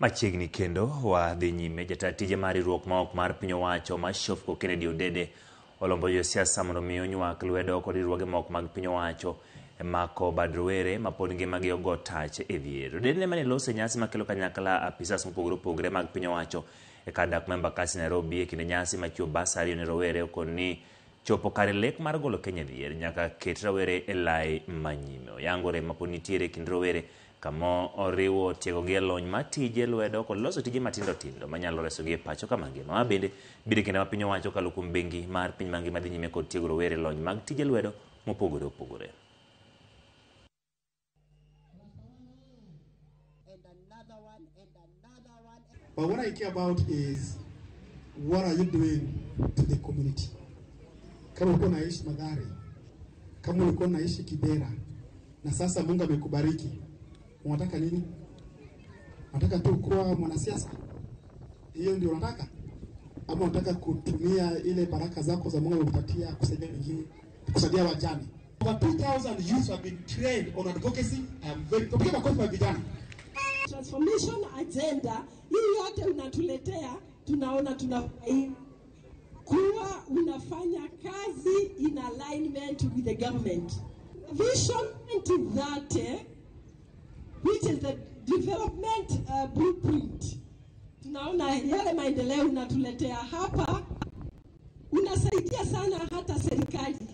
Machiegni kendo wadhi nyime. Jata tije mar riwruok ma ok mar piny owacho ma Shofco Kennedy Odede olombo josiasa mondo mi onywak lwedo kod riwruoge moko mag piny owacho e mako bad rowere ma pod ngimagi ogo tach e dhier. Odede ne mane loso e nyasi makelo kanyakla apisas mopogore opogore mag piny owacho e kar dak ma Embakasi Nairobi e kinde nyasi machiwo basari ne rowere okon ni chopo kare lek mar golo Kenya e dhier nyaka ket rawere e lai manyime. Oyango rem mapod nitiere e kind rowere kama oriwo tiegogi e lony mar tije lwedo kod loso tije matindo tindo manyalo resogi e pacho ka mangima. Ma bende biro e kinde ma piny owacho kokalo kuom bengi mar piny mangima dhi nyime kod tiego rowere e lony mag tije lwedo mopogore opogore. But what I care about is what are you doing to the community? Kama ulikuwa unaishi Mathare, kama ulikuwa unaishi Kibera, na sasa Mungu amekubariki, unataka nini? Unataka tu kuwa mwanasiasa? Hiyo ndio unataka? Ama unataka kutumia ile baraka zako za Mungu amekupatia kusaidia wengine, kusaidia wajane? Over 2,000 youths have been trained on advocacy. I am very, tupige makofi kwa vijana. Transformation agenda hii yote unatuletea, tunaona tunafurahia kuwa unafanya kazi in alignment with the government. Vision 2030, which is the development blueprint. Tunaona yale maendeleo unatuletea hapa, unasaidia sana hata serikali.